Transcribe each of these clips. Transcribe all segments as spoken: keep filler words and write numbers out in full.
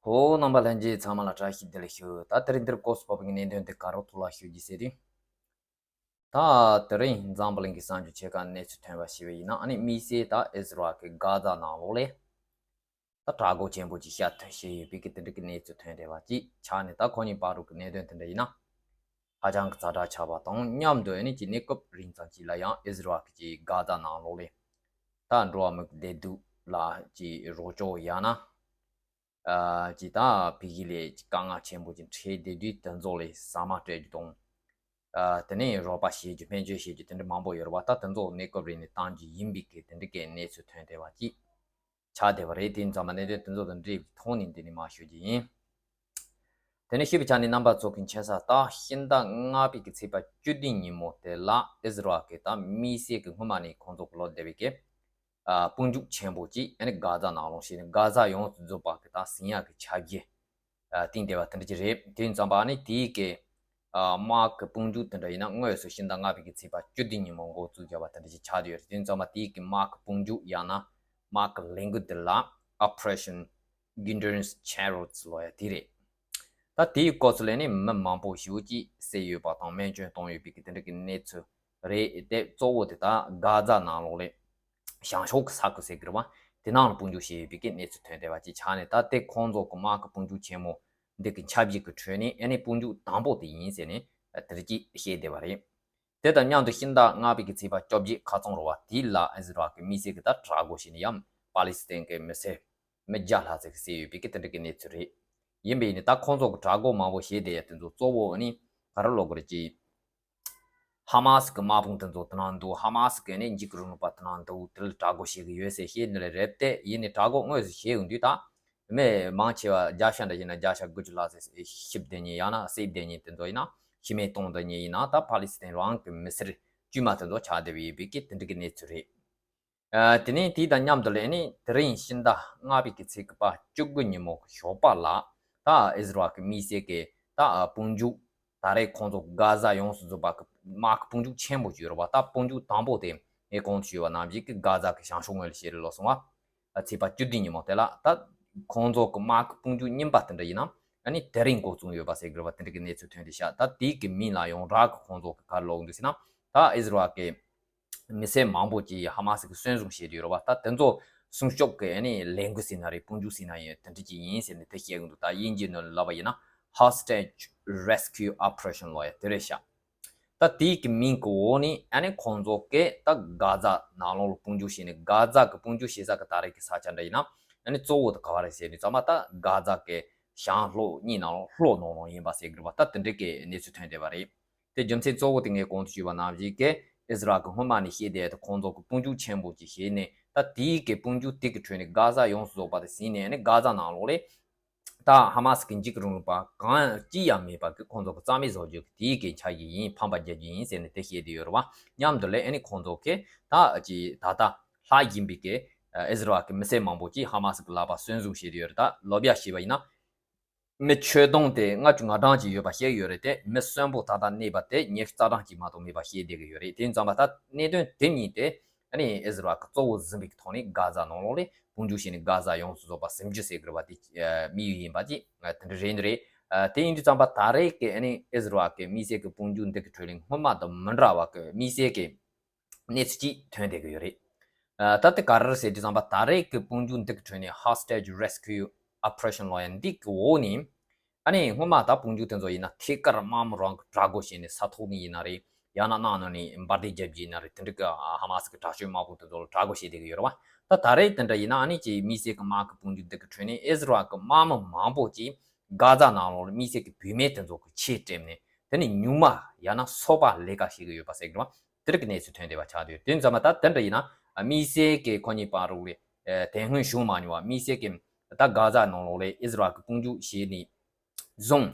ཨོ། རྣམ་པ་ལྷན་རྒྱས་ཚང་མ་ལ་བཀྲ་ཤིས་བདེ་ལེགས་ཞུ། ད་དེ་རིང་འདིར་སྐོར་སུ་བབས་པའི་གནད་དོན་དེ་ག་རོ་ཐོག་ལ་ཞུ་རྒྱུ་ཟེར་དུས། ད་དེ་རིང་འཛམ་བུ་གླིང་གི་གསར་འགྱུར་ཆེ་ཁག་གནས་ཚུལ་ཐོན་པ་ཞིག་ཡིན་ན། ཨ་ནི་དམིགས་བསལ་ད་ཨིས་ར་ཨེལ་གྱི་གྷ་ཛ་ནང་ལོགས་ལ་ད་དྲག་རྒོལ་ཆེན་པོ་ཅིག་ཤར་ཐོན་བྱས་ཡོད་པའི་གི་དེ་འདྲ་གི་གནས་ཚུལ་ཐོན་བསྡད་པ་ཅིག་ཆགས་ནས། ད་ཁོ་གཉིས་བར་དུ་གི་གནད་དོན་དེ་འདྲ་ཡིན་ན་ཧ་ཅང་གི་ཛ་དྲག་ཆགས་པ་དང་མཉམ་དུ། ཨ་ནི་ཅིག་གནས་སྐབས་རིང་ཙམ་ཅིག་ལ་ཡང་ཨིས་ར་ཨེལ་གྱི་གྷ་ཛ་ནང་ལོགས་ལ་ད་འགྲོ་བ་མིའི་བདེ་སྡུག་ལ་ཅིག་རོགས་སྐྱོར་ཡང་ན། ཨ་ཅིག་ད་ཕ་གི་ལ་ཅིག་དཀའ་ངལ་ཆེན་པོ་ཅིག་འཕྲད་བསྡད་དུས། དེ་ཚོ་ལ་ཟ་མ་སྤྲད་རྒྱུ་དང་། ཨ་དེ་ནས་རོགས་པ་བྱེད་རྒྱུ། སྨན་བཅོས་བྱེད་རྒྱུ། དེ་འདྲ་མང་པོ་ཡོད་རེད་བ། ད་དེ་ཚོ་གནས་སྐབས་རིང་ནས་གཏང་རྒྱུ་ཡིན་པའི་གི་དེ་འདྲ་གི་གནས་ཚུལ་ཐོན་བསྡད་པ་ཅིག་ཆགས་བསྡད་པ་རེད། དེ་ཡིན་ཙང་མ་གནད་དོན་དེ་ཚོ་དང་འབྲེལ་བའི་ཐོག་ནས་འདི་ནས་མར་ཞུ་རྒྱུ་ཡིན། དེ་ནས་ཞུས་པའི་ཆ་ནས་རྣམ་པ་ཚོ་གི་མཁྱེན་གསལ་ལྟར། ཕྱི་ཟླ་ལྔ་པའི་གི་ཚེས་པ་བཅུ་བདུན་ཉིན་མོ་དེ་ལ་ཨིས་ར་ཨེལ་གྱིས་ད་དམིགས་བསལ་གྱི་སྔོན་མ་ནས་ཁོང་ཚོ་གི་ལོ་བསྡད་པའི་གི་ཨ་དཔུང་འཇུག་ཆེན་པོ་ཅིག་ཨ་ནི་གྷ་ཛ་ནང་ལོགས་བྱས་ནས། གྷ་ཛ་ཡོངས་སུ་རྫོགས་པ་གི་ད་ཟིན་ཡག་གི་ཆ་རྐྱེན་ཨ་བཏིང་བསྡད་པ་དེ་འདྲ་ཅིག་རེད། དེ་ཡིན་ཙང་མ་ཨ་ནི་དེའི་གི་ཨ་དམག་གི་དཔུང་འཇུག་དེ་འདྲ་ཡིན་ན་དངོས་སུ་ཕྱི་ཟླ་ལྔ་པའི་གི་ཚེས་པ་བཅུ་བདུན་ཉིན་མོ་འགོ་བཙུགས་བཞག་པ་དེ་འདྲ་ཅིག་ཆགས་བསྡད་ཡོད་རེད། དེ་ཡིན་ཙང་མ་དེའི་གི་དམག་གི་དཔུང་འཇུག་ཡང་ན་དམག་གི་ལས་འགུལ་དེ་ལ་Operation Gidron's Chariots ལབ་ཡ་དེ་རེད། ད་དེའི་སྐོར་ཚོ་ལ་ནི་མི་མང་པོ་ཞེ་པོ་ཅིག་བསད་ཡོད་པ་དང་རྨས་སྐྱོན་བཏང་ཡོད་པའི་གི་དེ་འདྲ་གི་གནས་ཚུལ་རེད་དེ། གཙོ་བོ་དེ་ད་གྷ་ཛ་ནང་ལོགས་ལ་བྱང་ཕྱོགས་ཀྱི་ས་ཁུལ་ཟེར་གི་རེད་བ། དེ་ནང་ལ་དཔུང་འཇུག་བྱས་ཡོད་པའི་གི་གནས་ཚུལ་ཐོན་བསྡད་པ་ཅིག་ཆགས་ནས། ད་དེ་ཁོང་ཚོ་གི་དམག་གི་དཔུང་འཇུག་ཆེན་མོ་འདི་གི་ཆ་བཞག་གི་ཁྲོད་ནས་ཨ་ནི་དཔུང་འཇུག་དང་པོ་དེ་ཡིན་ཟེར་ནས་དེ་འདྲ་ཅིག་བཤད་བསྡད་པ་རེད། དེ་དང་མཉམ་དུ་ཕྱི་ཟླ་ལྔ་པའི་གི་ཚེས་པ་བཅོ་བརྒྱད་ཁ་རྩང་རེད་བ། དེ་ལ་ཨིས་ར་ཨེལ་གྱི་དམིགས་བསལ་གྱི་ད་དྲག་རྒོལ་བྱས་ནས་ཡང་པ་ལི་སི་ཐན་གྱི་མི་སེར་མི་བརྒྱ་ལྷག་ཙམ་ཞིག་བསད་ཡོད་པའི་གི་དེ་འདྲ་གི་གནས་ཚུལ་རེད། ཡིན་པས་ནི་ད་ཁོང་ཚོ་གི་དྲག་རྒོལ་མང་པོ་བྱས་བསྡད་ཡ་དེ་ཚོ་གཙོ་བོ་ནི་ག་རེ་ལབ་དགོས་རེད། ཅིག་ཧ་མ་སི་གི་དམག་དཔུང་དེ་ཚོ་དེ་ནང་འདུག། ཧ་མ་སི་གི་ནི་འཇིགས་སྐུལ་རིང་ལུགས་པ་དེ་ནང་འདུག། དེ་ལ་དྲག་རྒོལ་བྱེད་གི་ཡོད་ཟེར་བཤད་ནི་ལ་རེད་དེ། ཡིན་ནི་དྲག་རྒོལ་དངོས་སུ་བྱེད་ཡོང་དུས་ད་མི་མང་ཆེ་བ་བརྒྱ་ཆ་འདྲ་ཡིན་ན་བརྒྱ་ཆ་དགུ་བཅུ་ལྷག་ཙམ་ཤི་བསྡད་མཁན་ཡང་ན་བསད་བསྡད་མཁན་དེ་ཚོ་ཡིན་ན། ཤི་རྨས་བཏང་བསྡད་མཁན་ཡིན་ན་ད་པ་ལི་སི་ཐན་རང་གི་མི་སེར་དཀྱུས་མ་དེ་ཚོ་ཆགས་བསྡད་པ་ཡིན་པའི་གི་དེ་འདྲ་གི་གནས་ཚུལ་རེད། ཨ་དེ་ནས་དེ་དང་མཉམ་དུ་ལ་ནི་དེ་རིང་ཕྱི་ཟླ་ལྔ་པའི་གི་ཚེས་པ་བཅུ་དགུ་ཉིན་མོ་གི་ཞོགས་པ་ལ་ད་ཨིས་ར་ཨེལ་གི་དམིགས་བསལ་གི་ད་དཔུང་འཇུག་ད་རེས་ཁོང་ཚོ་གྷ་ཛ་ཡོངས་སུ་རྫོགས་པ་གི་དམག་གི་དཔུང་འཇུག་ཆེན་པོ་ཞིག་ཡོད་རེད་བ། ད་དཔུང་འཇུག་དང་པོ་དེ་ངས་གོང་དུ་ཞུས་པ་ནང་བཞིན་གི་གྷ་ཛ་གི་བྱང་ཕྱོགས་ངོས་ལ་བྱས་རེད་ལབ་སོང་བ། ཚེས་པ་བཅུ་བདུན་ཉིན་མོ་དེ་ལ་ད་ཁོང་ཚོ་གི་དམག་གི་དཔུང་འཇུག་རྙིང་པ་དེ་འདྲ་ཡིན་ན་ཨ་ནི་དེ་རིང་འགོ་བཙུགས་ཡོད་པ་ཟེར་གི་རེད་བ། དེ་འདྲ་གི་གནས་ཚུལ་ཐོན་བསྡད་ཤག། ད་དེའི་གི་མིང་ལ་ཡང་རག་གི་ཁོང་ཚོ་གི་ག་རེ་ལབ་འདུག་ཟེར་ན། ད་ཨིས་ར་ཨེལ་གི་མི་སེར་མང་པོ་ཅིག་ཧ་མ་སི་གི་གསོན་བཟུང་བྱས་ཏེ་ཡོད་རེད་བ། ད་དེ་ཚོ་སྲུང་སྐྱོབ་ཀྱི་ཨ་ནི་ལས་འགུལ་ཟེར་ན་རེད། དཔུང་འཇུག་ཟེར་ན་ཡིན། དེ་འདྲ་ཅིག་ཡིན་ཟེར་ནས་དེ་བཤད་གི་འདུག། ད་དབྱིན་ཇིའི་ནང་ལ་ལབ་པ་ཡིན་ན་Hostage Rescue Operation ལབ་ཡ་དེ་རེད་ཤག། ད་དེའི་གི་མིང་གི་འོག་ནས་ཨ་ནི་ཁོང་ཚོ་གིས་ད་གྷ་ཛ་ནང་ལོགས་ལ་དཔུང་འཇུག་བྱས་ནས། གྷ་ཛ་གི་དཔུང་འཇུག་བྱེད་ས་གི་ད་རེས་གི་ས་ཆ་འདྲ་ཡིན་ན་ཨ་ནི་གཙོ་བོ་དེ་ག་བ་རེད་ཟེར་དུས་ཙམ་པ། ད་གྷ་ཛ་གི་བྱང་ལྷོ་གཉིས་ནང་ལོགས་ལྷོ་ནང་ལོགས་ཡིན་པ་ཟེར་གི་རེད་བ། ད་དེ་འདྲ་གི་གནས་ཚུལ་ཐོན་བསྡད་པ་རེད། དེ་རྒྱུ་མཚན་གཙོ་བོ་དེ་ངས་གོང་དུ་ཞུས་པ་ནང་བཞིན་གི་ཨིས་ར་ཨེལ་གི་སྔོན་མ་ནས་བཤད་བསྡད་དེ། ཁོང་ཚོ་གི་དཔུང་འཇུག་ཆེན་པོ་ཅིག་བྱས་ནས། ད་དེའི་གི་དཔུང་འཇུག་དེ་གི་ཁྲོད་ནས་གྷ་ཛ་ཡོངས་སུ་རྫོགས་པ་དེ་ཟིན་ནས། ཨ་ནི་གྷ་ཛ་ནང་ལོགས་ལ་ད་ཧ་མ་སི་གི་འཇིགས་སྐུལ་རིང་ལུགས་པ་གང་ཅི་ཡང་མེད་པ་གི་ཁོང་ཚོ་གི་རྩ་མེད་བཟོ་རྒྱུ་གི་དེའི་གི་འཆར་གཞི་ཡིན། ཕམ་པ་རྒྱག་རྒྱུ་ཡིན་ཟེར་ནས་དེ་བཤད་བསྡད་ཡོད་རེད་བ། མཉམ་དུ་ལ་ཨ་ནི་ཁོང་ཚོ་གིས་ད་ཅིག་ད་ལྟ་ལྷག་བཞིན་པའི་གི་ཨིས་ར་ཨེལ་གི་མི་སེར་མང་པོ་ཅིག་ཧ་མ་སི་གི་ལག་པར་གསོན་བཟུང་བྱས་བསྡད་ཡོད་རེད། ད་ལབ་ཡ་བྱས་པ་ཡིན་ན། མི་ཁྱོན་བསྡོམས་དེ་ལྔ་བཅུ་ང་གྲངས་ཅིག་ཡོད་པ་བཤད་ཡོད་རེད་དེ། མི་གསོན་པོ་ད་ལྟ་གནས་པ་དེ་ཉི་ཤུ་རྩ་གྲངས་ཅིག་མ་གཏོགས་མེད་པ་བཤད་བསྡད་ཀྱི་ཡོད་རེད། དེ་ཡིན་ཙང་མ་ད་གནད་དོན་དེ་གཉིས་དེ་ཨ་ནི་ཨིས་ར་ཨེལ་གི་གཙོ་བོ་འཛིན་པའི་ཐོག་ནས་གྷ་ཛ་ནང་ལོགས་ལ་དཔུང་འཇུག་བྱས་ནས་གྷ་ཛ་ཡོངས་སུ་རྫོགས་པ་ཟིན་རྒྱུ་ཟེར་གི་རེད་བ། དེ་དམིགས་ཡུལ་ཡིན་པ་ཅིག་དེ་འདྲ་རེད་འདུག་རེད། དེ་ཡིན་དུས་ཙམ་པ་ད་རེས་ཀྱི་ཨ་ནི་ཨིས་ར་ཨེལ་གི་དམིགས་བསལ་གྱི་དཔུང་འཇུག་འདི་གི་ཁྲོད་ནས་སྔོན་མ་དང་མི་འདྲ་བ་གི་དམིགས་བསལ་གྱི་གནས་ཚུལ་ཅིག་ཐོན་བསྡད་ཀྱི་ཡོད་རེད། ཨ་ད་དེ་ག་རེ་རེད་ཟེར་དུས་ཙམ་པ། ད་རེས་ཀྱི་དཔུང་འཇུག་འདི་གི་ཁྲོད་ནས་Hostage Rescue Operation ལབ་ཡ་འདི་གི་འོག་ནས་ཨ་ནི་སྔོན་མ་ད་དཔུང་འཇུག་དེ་ཚོ་ཡིན་ན་ཐད་ཀར་དམག་མི་རང་གི་དྲག་རྒོལ་བྱས་ནས་ས་ཐོག་ནས་ཡིན་ན་རེད། ཡང་ན་གནམ་ནང་ནས་འབར་མདེལ་བརྒྱབ་རྒྱུ་ཡིན་ན་རེད། དེ་འདྲ་གི་ཧ་མ་སི་གི་དྲག་སྤྱོད་དམག་དཔུང་དེ་ཚོ་ལ་དྲག་རྒོལ་བྱེད་བསྡད་ཀྱི་ཡོད་རེད་བ། ད་ད་རེས་དེ་འདྲ་ཡིན་ན་ཨ་ནི་ཅིག་དམིགས་བསལ་གྱི་དམག་གི་དཔུང་འཇུག་འདི་གི་ཁྲོད་ནས་ཨིས་ར་ཨེལ་གྱི་དམག་མི་མང་པོ་ཅིག་གྷ་ཛ་ནང་ལོགས་ལ་དམིགས་བསལ་གྱི་བུད་མེད་དེ་ཚོ་གི་ཆས་སྤྲས་ནས། དེ་ནས་སྨྱུག་མ་ཡང་ན་སོ་པ་ལས་ཀ་བྱེད་ཀྱི་ཡོད་པ་ཟེར་གི་རེད་བ། དེ་འདྲ་གི་གནས་ཚུལ་ཐོན་བསྡད་པ་ཆགས་བསྡད་ཡོད། དེ་ཙམ་པ་ད་དེ་འདྲ་ཡིན་ན་དམིགས་བསལ་གྱི་ཁོ་གཉིས་བར་དུ་ལ་དེ་སྔོན་བྱུང་མ་མྱོང་བ། དམིགས་བསལ་གྱི་ད་གྷ་ཛ་ནང་ལོགས་ལ་ཨིས་ར་ཨེལ་གྱི་དཔུང་འཇུག་བྱས་ནས་བཟུང་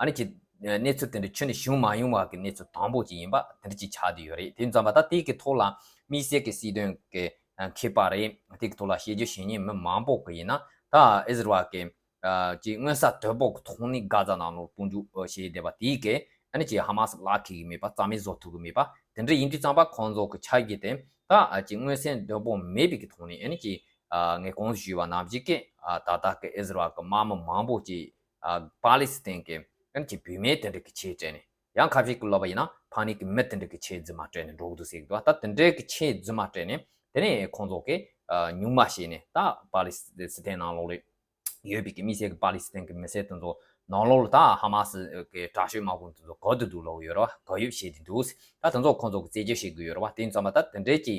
ཨ་ནི་ཅིག་གནས་ཚུལ་དེ་འདྲ་ཁྱོན་ནས་བྱུང་མ་མྱོང་བ་གི་གནས་ཚུལ་དང་པོ་ཅིག་ཡིན་པ་དེ་འདྲ་ཅིག་ཆགས་བསྡད་ཡོད་རེད། དེ་ཙམ་པ་ད་དེ་གི་ཐོག་ལ་དམིགས་བསལ་གྱི་སྲིད་དོན་གྱི་མཁས་པ་རེད། དེ་གི་ཐོག་ལ་དཔྱད་བརྗོད་བྱེད་མཁན་མི་མང་པོ་གི་ཡིན་ན། ད་ཨིས་ར་ཨེལ་གྱི་ཨ་ཅིག་མངོན་གསལ་དོད་པོ་གི་ཐོག་ནས་གྷ་ཛ་ནང་ལོགས་དཔུང་འཇུག་བྱས་བསྡད་པ་དེ་གིས་ཨ་ནི་ཅིག་ཧ་མ་སི་བརླག་ཁེལ་གི་མེད་པ། རྩ་མེད་བཟོ་ཐུབ་གི་མེད་པ། དེ་འདྲ་ཡིན་དུས་ཙམ་པ་ཁོང་ཚོ་གི་འཆར་གཞི་དེ་ད་ཨ་ཅིག་མངོན་གསལ་དོད་པོ་མེད་པའི་གི་ཐོག་ནས་ཨ་ནི་ཅིག་ ཨ་ངས་གོང་དུ་ཞུས་པ་ནང་བཞིན་གྱི་ཨ་ད་ལྟ་གི་ཨི་ཟི་རལ་གྱི་དམག་མི་མང་པོ་ཅིག་ཨ་པ་ལི་སི་ཐན་གྱི་ཨ་ནི་ཅིག་བུད་མེད་དེ་འདྲ་གི་ཆས་སྤྲས་ནས། ཡང་ཁ་ཤས་ཀྱིས་ལབ་པ་ཡིན་ན་ཕ་ནི་གི་མི་དེ་འདྲ་གི་ཆས་རྫུན་མ་སྤྲས་ནས་འགྲོ་གི་འདུག་ཟེར་གི་འདུག་ད་དེ་འདྲའི་གི་ཆས་རྫུན་མ་སྤྲས་ནས་དེ་ནས་ཁོང་ཚོ་གི་ཨ་སྨྱུག་མ་བྱས་ནས་ད་པ་ལི་སི་ཐན་ནང་ལོགས་ལ་ཡོད་པའི་གི་དམིགས་བསལ་གི་པ་ལི་སི་ཐན་གི་མི་སེར་དེ་ཚོ་ནང་ལོགས་ལ་ད་ཧ་མ་སི་གི་དྲག་ཤོས་དམག་དཔུང་དེ་ཚོ་ག་དུས་འདུག་ལབ་ཡོད་རེད་བ། ག་ཡོད་བྱས་ཏེ་འདུག་ད་དེ་ཚོ་ཁོང་ཚོ་གི་རྩད་གཅོད་བྱེད་གི་ཡོད་རེད་བ། དེ་ཡིན་ཙང་མ་ད་དེ་འདྲའི་གི་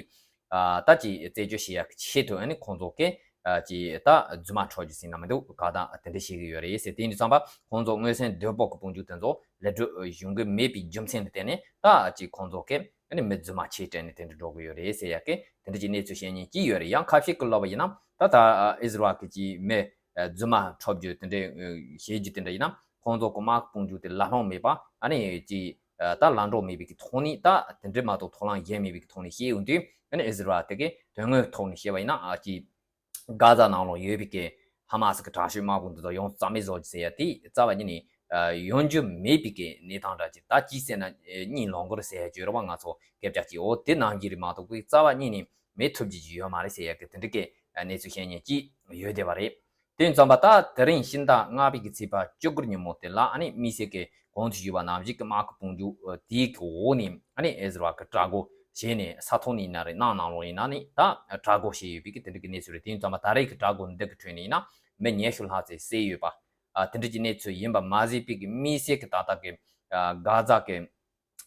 ཨ་ད་ཅིག་རྩད་གཅོད་བྱེད་ཡག་གི་ཆེད་དུ་ཨ་ནི་ཁོང་ཚོ་གི་ཨ་ཅིག་ད་རྫུན་མ་འཁྲབ་རྒྱུ་ཟེར་ན་མི་འདུག་ག་ད་དེ་འདྲ་བྱེད་གི་ཡོད་རེད་ཟེར། དེ་ཡིན་ཙང་མ་ཁོང་ཚོ་མངོན་སེམས་འདོད་པོ་གི་དཔུང་འཇུག་དེ་ཚོ་ལེགས་གྲུབ་ཡོང་གི་མེད་པའི་རྒྱུ་མཚན་ལ་བརྟེན་ནས་ད་ཅིག་ཁོང་ཚོ་གི་ཨ་ནི་མི་རྫུན་མ་ཆས་སྤྲས་ནས་དེ་འདྲ་འགྲོ་གི་ཡོད་རེད་ཟེར་ཡག་གི་དེ་འདྲ་ཅིག་གནས་ཚུལ་བཤད་མཁན་ཅིག་ཡོད་རེད། ཡང་ཁ་ཤས་ཀྱིས་ལབ་པ་ཡིན་ན་ད་ད་ཨི་ཟི་རལ་གི་ཅིག་མི་རྫུན་མ་འཁྲབ་རྒྱུ་དེ་འདྲ་བྱེད་རྒྱུ་དེ་འདྲ་ཡིན་ན་ཁོང་ཚོ་གི་དམག་དཔུང་འཇུག་དེ་ལ་ལྷོང་མེད་པ་ཨ་ནི་ཅིག་ད་ལམ་འགྲོ་མེད་པའི་གི་ཐོག་ནས་ད་དེ་འདྲ་མ་གཏོགས་ཐོག་ལམ་གཞན་མེད་པའི་གི་ཐོག་ནས་བཤད་ཡོང་དུས་ཨ་ནི་ཨི་ཟི་རལ་དེ་གི་དོན་དངོས་ཐོག་ནས་བཤད་པ་ཡིན་ན་ཨ་ཅིག་གྷ་ཛ་ནང་ལོགས་ཡོད་པའི་གི་ཧ་མ་སི་གི་དྲག་ཤོས་དམག་དཔུང་འདི་དག་ཡོངས་རྩ་མེད་བཟོ་རྒྱུ་ཟེར་ཡ་དེ་རྩ་བ་ཉིད་ནས་ཡོང་རྒྱུ་མེད་པའི་གི་གནས་སྟངས་འདྲ་ཅིག་ད་གཅིག་བྱས་ན་གཉིས་ལོག་གི་རེད་ཟེར་ཡ་ཅིག་ཡོད་རེད་བ། ང་ཚོ་སྐད་ཆ་ཅིག་འོ་དེ་ནང་བཞིན་རེད་མ་གཏོགས་པའི་རྩ་བ་ཉིད་ནས་མེད་ཐུབ་རྒྱུ་ཅིག་ཡོད་མ་རེད་ཟེར་ཡ་གི་དེ་འདྲ་གི་གནས་ཚུལ་བཤད་མཁན་ཅིག་ཡོད་བསྡད་པ་རེད། དེ་ཡིན་ཙང་པ་ད་དེ་རིང་ཕྱི་ཟླ་ལྔ་པའི་གི་ཚེས་པ་བཅུ་དགུ་ཉིན་མོ་དེ་ལ་ཨ་ནི་དམིགས་བསལ་གི་གོང་དུ་ཞུས་པ་ནང་བཞིན་གི་དམག་གི་དཔུང་འཇུག་དེའི་གི་འོག་ནས་ཨ་ནི་ཨི་ཟི་རལ་གི་དྲག་རྒོལ་བྱས་ནས་ས་ཐོག་ནས་ཡིན་ན་རེད། ནང་ནང་ལོགས་ཡིན་ན་ནི་ད་དྲག་རྒོལ་བྱས་ཡོད་པའི་གི་དེ་འདྲ་གི་གནས་ཚུལ་རེད། དེ་ཡིན་ཙང་པ་ད་རེས་གི་དྲག་རྒོལ་འདི་གི་ཁྲོད་ནས་ཡིན་ན་མི་ཉི་ཤུ་ལྷག་ཙམ་བསད་ཡོད་པ། ཨ་དེ་འདྲ་གི་གནས་ཚུལ་ཡིན་པ་མ་ཟད་པའི་གི་དམིགས་བསལ་གི་ད་ལྟ་གི་ཨ་གྷ་ཛ་གི་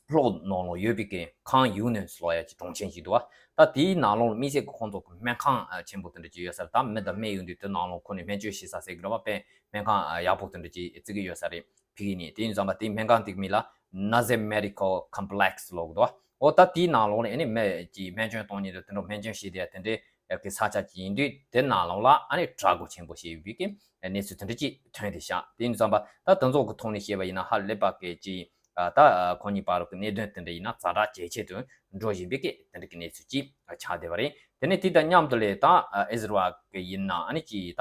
གློག་ནང་ལོགས་ཡོད་པའི་གི་ཁང་ཡུ་ནན་སི་ལབ་ཡ་གི་གྲོང་ཆེན་ཞིག་འདུག་བ། ད་དེའི་ནང་ལོགས་ལ་དམིགས་བསལ་གི་ཁོང་ཚོ་གི་སྨན་ཁང་ཨ་ཆེན་པོ་དེ་འདྲ་ཅིག་ཡོད་ས་རེད། ད་མི་དང་སྨན་ཡོང་དུས་དེ་ནང་ལོགས་ཁོ་ནས་སྨན་བཅོས་བྱེད་ས་ཟེར་གི་རེད་བ། དཔེ་སྨན་ཁང་ཨ་ཡག་པོ་དེ་འདྲ་ཅིག་བརྩི་གི་ཡོད་ས་རེད་ཕ་གི་ནས། དེ་ཡིན་ཙང་པ་དེའི་སྨན་ཁང་དེ་གི་མིང་ལ་Naze Medical Complex ལབ་གི་འདུག་བ། འོ་ད་དེའི་ནང་ལོགས་ལ་ཨ་ནི་མི་ཅིག་སྨན་བཅོས་གཏོང་མཁན་དང་དེ་འདྲ་སྨན་བཅོས་བྱེད་བསྡད་ཡ་དེ་འདྲའི་གི་ས་ཆ་ཅིག་ཡིན་དུས་དེ་ནང་ལོགས་ལ་ཨ་ནི་དྲག་རྒོལ་ཆེན་པོ་བྱས་ཡོད་པའི་གི་གནས་ཚུལ་དེ་འདྲ་ཅིག་ཐོན་ཏེ་བཞག་དེ་ཡིན་ཙང་པ་ད་དེ་ཚོ་གི་ཐོག་ནས་བཤད་པ་ཡིན་ན་ཧ་ལས་པ་གི་ཅིག་ཨ་ད་ཁོ་གཉིས་བར་གྱི་གནད་དོན་དེ་འདྲ་ཡིན་ན་ཛ་དྲག་ཇེ་ཆེ་དུ་འགྲོ་བཞིན་པའི་གི་དེ་འདྲ་གི་གནས་ཚུལ་ཅིག་ཆགས་བསྡད་པ་རེད། དེ་ནས་དེ་དང་མཉམ་དུ་ལས་ད་ཨི་ཟི་རལ་གི་ཡིན་ན་ཨ་ནི་ཅིག་ད་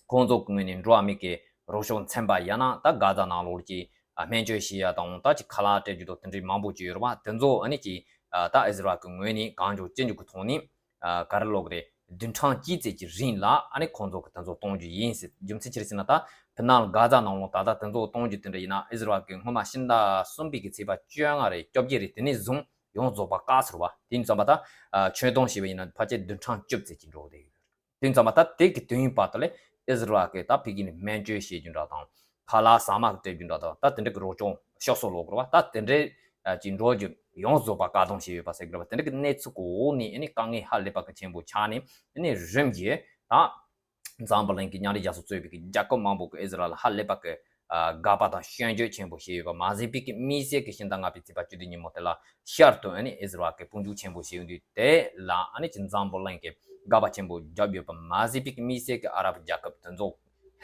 ཁོང་ཚོ་གི་ངོས་ནས་འགྲོ་བ་མི་གི་རོགས་སྐྱོར་ཚན་པ་ཡང་ན་ད་གྷ་ཛ་ནང་ལོགས་ཀྱི་ཨ་སྨན་བཅོས་བྱེད་ཡ་དང་ད་ཅིག་ཁ་ལག་སྤྲད་རྒྱུ་དང་དེ་འདྲའི་མང་པོ་ཅིག་ཡོད་རེད་བ། དེ་ཚོ་ཨ་ནི་ཅིག་ཨ་ད་ཨི་ཟི་རལ་གི་ངོས་ནས་གང་མགྱོགས་ཅི་མགྱོགས་གི་ཐོག་ནས་ཨ་ག་རེ་ལབ་དགོས་རེད། བདུན་ཕྲག་གཅིག་ཙམ་གྱི་རིང་ལ་ཨ་ནི་ཁོང་ཚོ་གི་དེ་ཚོ་གཏོང་རྒྱུ་ཡིན་ཟེར། རྒྱུ་མཚན་ཅི་རེད་ཟེར་ན་ད་ཕི་ནང་གྷ་ཛ་ནང་ལོགས་ད་ལྟ་དེ་ཚོ་གཏོང་རྒྱུ་དེ་འདྲ་ཡིན་ན་ཨི་ཟི་རལ་གི་སྔོན་མ་ཕྱི་ཟླ་གསུམ་པའི་གི་ཚེས་པ་བཅོ་ལྔ་རེད་བཅོ་བརྒྱད་རེད་དེ་ནས་བཟུང་ཡོངས་རྫོགས་པ་བཀག་ཚར་བ། དེ་ཡིན་ཙང་པ་ད་ཨ་ཆོད་གཏོང་བྱས་པ་ཡིན་ན་ཕལ་ཆེར་བདུན་ཕྲག་བཅུ་ཙམ་གྱི་འགྲོ་བསྡད་ཡོད་རེད། དེ་ཡིན་ཙང་པ་ད་དེ་གི་དུས་ཡུན་བར་དུ་ལ་ཨི་ཟི་རལ་གི་ད་ཕ་གི་ནས་སྨན་བཅོས་བྱེད་རྒྱུ་འདྲ་དང་ཁ་ལག་ཟ་མ་གི་སྤྲད་རྒྱུ་འདྲ་དང་ད་དེ་འདྲ་གི་རོགས་སྐྱོར་ཤོག་སོགས་ལོག་རེད་བ། ད་དེ་འདྲའི་ཨ་ཅིག་འགྲོ་རྒྱུ་ཡོངས་རྫོགས་པ་བཀག་སྡོམ་བྱས་ཡོད་པ་ཟེར་གི་རེད་བ། དེ་འདྲ་གི་གནས་ཚུལ་གི་འོག་ནས་ཨ་ནི་དཀའ་ངལ་ཧ་ལས་པ་གི་ཆེན་པོ་ཆགས་ནས་ཨ་ནི་རིམ་གྱིས་ད་འཛམ་བུ་གླིང་གི་མཉམ་འབྲེལ་རྒྱལ་ཚོགས་གཙོས་པའི་གི་རྒྱལ་ཁབ་མང་པོ་གི་ཨི་ཟི་རལ་ཧ་ལས་པ་གི་ཨ་དགག་པ་དང་སྐྱོན་བརྗོད་ཆེན་པོ་བྱས་ཡོད་པ་མ་ཟད་པའི་གི་དམིགས་བསལ་གི་ཕྱི་ཟླ་ལྔ་པའི་ཚེས་པ་བཅུ་བདུན་ཉིན་མོ་དེ་ལ་ཤར་དུ་ཨ་ནི་ཨི་ཟི་རལ་གི་དཔུང་འཇུག་ཆེན་པོ་བྱས་ཡོང་དུས་དེ་ལ་ཨ་ནི་ཅིག་འཛམ་བུ་གླིང་གི་དགག་པ་ཆེན་པོ་བརྒྱབ་ཡོད་པ་མ་ཟད་པའི་གི་དམིགས་བསལ་གི་ཨ་རབ་རྒྱལ་ཁབ་དེ་ཚོ་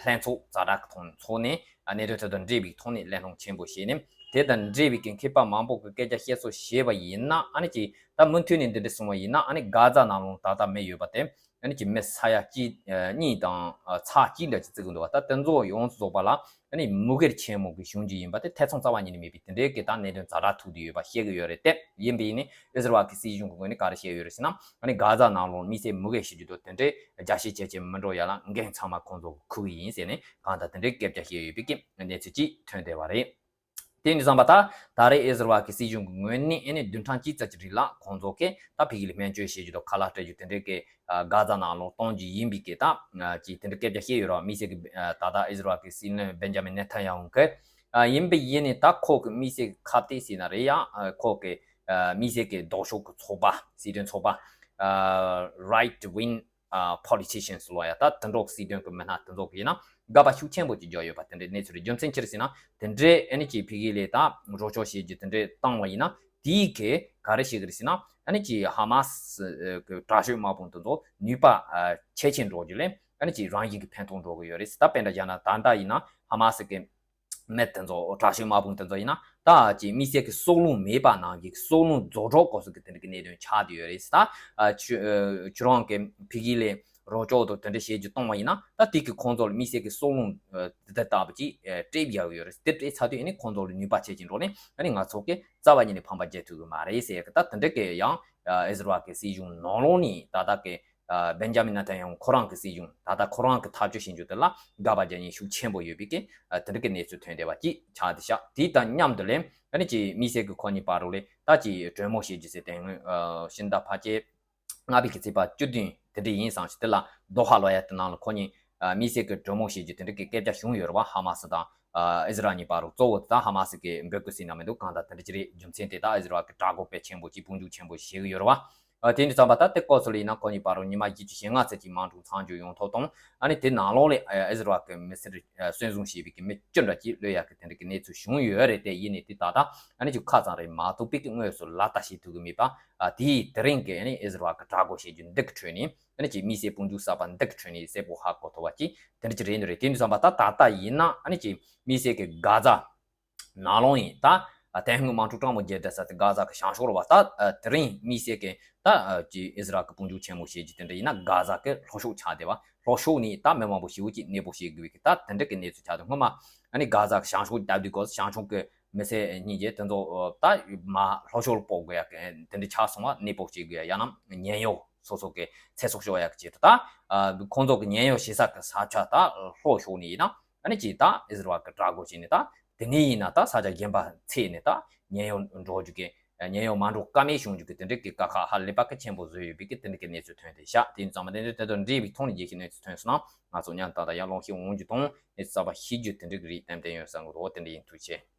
ལྷན་ཚོགས་ཛ་དྲག་གི་ཐོག་ནས་ཚོགས་ནས་ཨ་གནད་དོན་དེ་དང་འབྲེལ་བའི་ཐོག་ནས་གླེང་སློང་ཆེན་པོ་བྱས་ནས་དེ་དང་འབྲེལ་བའི་གི་མཁས་པ་མང་པོ་གི་སྐད་ཆ་བཤད་སྲོལ་བྱས་པ་ཡིན་ན་ཨ་ནི་ཅིག་ད་མུ་མཐུད་ནས་འདི་འདྲ་གསུངས་པ་ཡིན་ན་ཨ་ནི་གྷ་ཛ་ནང་ལོགས་ད་ལྟ་མི་ཡོད་པ་དེ་ཨ་ནི་ཅིག་མི་ས་ཡ་གཅིག་ཨ་གཉིས་དང་ཨ་ཚེག་གཅིག་འདྲ་ཅིག་བརྩི་གི་འདུག་བ། ད་དེ་ཚོ་ཡོངས་སུ་རྫོགས་པ་ལ་ཨ་ནི་མུ་གེར་ཆེན་མོ་གི་བྱུང་རྒྱུ་ཡིན་པ་དེ་ཐེ་ཚོམ་རྩ་བ་ཉིད་ནས་མེད་པའི་དེ་འདྲའི་གི་ད་གནད་དོན་ཛ་དྲག་ཐུག་བསྡད་ཡོད་པ་བཤད་གི་ཡོད་རེད་དེ། ཡིན་པ་ཡིན་ནའི་ཨི་ཟི་རལ་གི་སྲིད་གཞུང་གི་ངོས་ནས་ག་རེ་བཤད་ཡོད་རེད་ཟེར་ན་ཨ་ནི་གྷ་ཛ་ནང་ལོགས་དམིགས་བསལ་མུ་གེ་ཞིག་རྒྱུ་དང་དེ་འདྲའི་རྒྱ་ཞེ་བྱས་ཅིག་མི་འགྲོ་ཡ་ལ་འགན་ཚང་མ་ཁོང་ཚོ་གི་ཁུར་གི་ཡིན་ཟེར་ནས་གང་ལྟར་དེ་འདྲའི་སྐད་ཆ་བཤད་ཡོད་པའི་གི་གནས་ཚུལ་ཅིག་ཐོན་བསྡད་པ་རེད། དེ་ནས་བསམ་པ་ད་ད་རེས་ཨི་ཟི་རལ་གི་སྲིད་གཞུང་གི་ངོས་ནས་ཨ་ནི་བདུན་ཕྲག་གཅིག་ཙམ་གྱི་རིང་ལ་ཁོང་ཚོ་གིས་ད་ཕ་གི་ལ་སྨན་བཅོས་བྱེད་རྒྱུ་དང་ཁ་ལག་སྤྲད་རྒྱུ་དེ་འདྲའི་གི་ཨ་གྷ་ཛ་ནང་ལོགས་གཏོང་རྒྱུ་ཡིན་པའི་གི་ད་ཨ་ཅིག་དེ་འདྲའི་སྐད་ཆ་བཤད་ཡོད་རེད་བ། དམིགས་བསལ་གི་ཨ་ད་ལྟ་ཨི་ཟི་རལ་གི་སྲིད་བློན་བེན་ཇ་མིན་ནེ་ཐན་ཡ་ཧུ་གིས་ཨ་ཡིན་པ་ཡིན་ནའི་ད་ཁོ་གི་དམིགས་བསལ་གི་ཁ་གཏད་ཟེར་ན་རེད་ཡ། ཨ་ཁོ་གི་ཨ་དམིགས་བསལ་གི་ལྡོག་ཕྱོགས་གི་ཚོགས་པ་སྲིད་དོན་ཚོགས་པ་ཨ་right wing ཨ་politicians ལབ་ཡ་ད་དེ་འདྲ་སྲིད་དོན་གི་མི་སྣ་དེ་ཚོ་གི་ཡིན་ན་དགག་པ་ཤུགས་ཆེན་པོ་ཅིག་བརྒྱབ་ཡོད་པ་དེ་འདྲའི་གནས་ཚུལ་རེད། རྒྱུ་མཚན་ཅི་རེད་ཟེར་ན་དེ་འདྲའི་ཨ་ནི་ཅིག་ཕ་གི་ལ་ད་རོགས་སྐྱོར་བྱེད་རྒྱུ་དེ་འདྲའི་བཏང་བ་ཡིན་ན་དེའི་གི་ག་རེ་བྱེད་གི་རེད་ཟེར་ན་ཨ་ནི་ཅིག་ཧ་མ་སི་གི་དྲག་ཤོས་དམག་དཔུང་དེ་ཚོ་ནུས་པ་ཨ་ཆེ་ཆེ་འགྲོ་རྒྱུ་ལས་ཨ་ནི་ཅིག་རང་བཞིན་གི་ཕན་ཐོགས་འགྲོ་གི་ཡོད་རེད་ཟེར། ད་དཔེ་འདྲ་བཞག་ན་ད་ལྟ་ཡིན་ན་ཧ་མ་སི་གི་མི་དེ་ཚོ་དྲག་ཤོས་དམག་དཔུང་དེ་ཚོ་ཡིན་ན་ད་ཅིག་དམིགས་བསལ་གྱི་སྲོག་རླུང་མེད་པ་ནང་གི་སྲོག་རླུང་རྫོགས་འགྲོ་སྐབས་སུ་གི་དེ་འདྲ་གི་གནད་དོན་ཆགས་བསྡད་ཡོད་རེད་ཟེར། ད་ཨ་ཁྱོད་ཨ་ཁྱོད་རང་གི་ཕ་གི་ལ་རོགས་སྐྱོར་དང་དེ་འདྲ་བྱེད་རྒྱུ་གཏོང་བ་ཡིན་ན་ད་དེ་གི་ཁོང་ཚོ་ལ་དམིགས་བསལ་གྱི་སྲོག་རླུང་ཨ་དེ་ལྟ་བུ་ཅིག་ཨ་སྤྲད་རྒྱུ་ཡོད་རེད། དེ་སྤྲད་ཚར་དུས་ཨ་ནི་ཁོང་ཚོ་ལ་ནུས་པ་ཆེ་ཅིག་འགྲོ་ནས་ཨ་ནི་ང་ཚོ་གི་རྩ་བ་ཉིད་ནས་ཕམ་པ་རྒྱག་ཐུབ་གི་མ་རེད་ཟེར་ཡ་གི་ད་དེ་འདྲ་གི་ཡང་ཨ་ཨི་ཟི་རལ་གི་སྲིད་གཞུང་ནང་ལོགས་ནས་ད་ལྟ་གི་ ཨ་བེན་ཇ་མིན་ནེ་ཐན་ཡ་ཧུ་ཁོ་རང་གི་སྲིད་གཞུང་ད་ལྟ་ཁོ་རང་གི་ཐབས་ཇུས་བྱེད་རྒྱུ་དེ་ལ་དགག་པ་རྒྱག་མཁན་ཤུགས་ཆེན་པོ་ཡོད་པའི་གི་ཨ་དེ་འདྲ་གི་གནས་ཚུལ་ཐོན་བསྡད་པ་གཅིག་ཆགས་བསྡད་ཤག་དེ་དང་མཉམ་དུ་ལས་ཨ་ནི་ཅིག་དམིགས་བསལ་གི་ཁོ་གཉིས་བར་ལ་ད་ཅིག་གྲོས་མོལ་བྱེད་རྒྱུ་ཟེར་དེ་སྔོན་ཨ་ཕྱི་ཟླ་ཕལ་ཆེར་ལྔ་པའི་གི་ཚེས་པ་བཅུ་བདུན་དེ་འདྲ་ཡིན་ཙང་ཞིག་དེ་ལ་དོ་ཧ་ལོ་ཡ་དེ་ནང་ལ་ཁོ་གཉིས་ཨ་དམིགས་བསལ་གི་གྲོས་མོལ་བྱེད་རྒྱུ་དེ་འདྲ་གི་སྐད་ཆ་བྱུང་ཡོད་རེད་བ། ཧ་མ་སི་དང་ཨ་ཨི་ཟི་རལ་གཉིས་བར་ལ། གཙོ་བོ་དེ་ད་ཧ་མ་སི་གི་འབོད་སྐུལ་ཟེར་ན་མི་འདུག་གང་ལྟར་དེ་འདྲ་ཅིག་རེད། རྒྱུ་མཚན་དེ་ད་ཨི་ཟི་རལ་གི་དགྲ་འགོག་དཔེ་ཆེན་པོ་ཅིག་དཔུང་འཇུག་ཆེན་པོ་ཞིག་བྱེད་ཀྱི་ཡོད་རེད་བ། ཨ་དེ་འདྲ་ཙམ་པ་ད་དེ་སྐབས་སུ་ལ་ཡིན་ན་ཁོ་གཉིས་བར་ལ་ཉི་མ་བཞི་བཅུ་ཞེ་ལྔ་ཙམ་ཅིག་དམག་འཁྲུག་མཚམས་འཇོག་ཡོང་ཐབས་དང་། ཨ་ནི་དེ་ནང་ལོགས་ལ་ཨ་ཨི་ཟི་རལ་གི་མི་སེར་ཨ་སོན་བཟུང་བྱས་པའི་གི་མི་བཅུ་འདྲ་ཅིག་གློད་ཡག་གི་དེ་འདྲ་གི་གནས་ཚུལ་བྱུང་ཡོད་རེད་དེ། ཡིན་ནའི་དེ་ད་ལྟ་ཨ་ནི་ཅིག་ཁ་ཙམ་རེ་མ་ཐུག་པའི་གི་དངོས་སུ་ལག་བསྟར་བྱེད་ཐུབ་ཀྱི་མེད་པ། ཨ་དེའི་དེ་རིང་གི་ཨ་ནི་ཨི་ཟི་རལ་གི་དགྲ་འགོག་བྱེད་རྒྱུ་འདི་གི་ཁྲོད་ནས་ཨ་ནི་ཅིག་དམིགས་བསལ་དཔུང་འཇུག་གསར་པ་འདི་གི་ཁྲོད་ནས་གསལ་པོ་ཧ་གོ་ཐུབ་པ་ཅིག་དེ་འདྲ་ཅིག་རེད་འདུག་རེད། དེ་འདྲ་ཙམ་པ་ད་ད་ལྟ་ཡིན་ན་ཨ་ནི་ཅིག་དམིགས་བསལ་གི་གྷ་ཛ་ནང་ལོགས་ཡིན་ད། ཨ་དེ་སྔོན་དམག་འཁྲུག་གྲང་མོ་རྒྱག་བསྡད་ས་དེ་གྷ་ཛ་གི་བྱང་ཕྱོགས་རེད་བ། ད་ཨ་དེ་རིང་དམིགས་བསལ་གི་ད་ཨ་ཅིག་ཨི་ཟི་རལ་གི་དཔུང་འཇུག་ཆེན་མོ་བྱེད་རྒྱུ་དེ་འདྲ་ཡིན་ན་གྷ་ཛ་གི་ལྷོ་ཕྱོགས་ཆགས་བསྡད་བ། ལྷོ་ཕྱོགས་ནས་ད་མི་མང་པོ་ཞེ་པོ་ཅིག་གནས་སྤོ་བྱེད་དགོས་པའི་གི་ད་དེ་འདྲ་གི་གནས་ཚུལ་ཆགས་འདུག་སྔོན་མ་ཨ་ནི་གྷ་ཛ་གི་བྱང་ཕྱོགས་ལྟ་དུས་སྐབས་སུ་བྱང་ཕྱོགས་གི་མི་སེར་གཉིས་ཀྱིས་དེ་ཚོ་ཨ་ད་མར་ལྷོ་ཕྱོགས་ལ་སྤོ་དགོས་ཡག་གི་དེ་འདྲ་ཆགས་སོང་བ། གནས་སྤོ་བྱེད་དགོས་ཡག་ཡང་ན་ཉེན་གཡོལ་སོ་སོ་གི་ཚེ་སྲོག་སྐྱོབ་ཡག་གི་ཆེད་དུ་ད་ཨ་ཁོང་ཚོ་གི་ཉེན་གཡོལ་བྱེད་ས་གི་ས་ཆ་ད་ལྷོ་ཕྱོགས་ནས་ཡིན་ན་ཨ་ནི་ཅིག་ད་ཨི་ཟི་རལ་གི་དགྲ་འགོག་བྱས་ནས་ད། དེ་ནས་ཡིན་ན་ད་ས་ཆ་གཞན་པ་འཚོལ་ནས་ད་ཉེན་གཡོལ་འགྲོ་རྒྱུ་གི་ཉེན་གཡོལ་མ་འགྲོ་ཀ་མེད་བྱུང་རྒྱུ་གི་དེ་འདྲ་གི་དཀའ་ཁག་ཧ་ལས་པ་གི་ཆེན་པོ་བཟོས་ཡོད་པའི་གི་དེ་འདྲ་གི་གནས་ཚུལ་ཐོན་བསྡད་ཤག་དེ་ཡིན་ཙང་མ་དེ་འདྲ་དེ་དང་འབྲེལ་བའི་ཐོག་ནས་རྒྱལ་སྤྱིའི་གནས་ཚུལ་ཐོན་སོང་ན་ང་ཚོ་ཉན་ད་ད་ཡར་ཀློག་ཤེས་འོང་རྒྱུ་དང་གནས་ཚུལ་གསར་པ་ཤེས་རྒྱུ་དེ་འདྲ་གི་རིགས་ཏན་ཏན་ཡོད་བསམ་གི་འདུག་དེ་འདྲ་ཡིན། ཐུགས་རྗེ་ཆེ།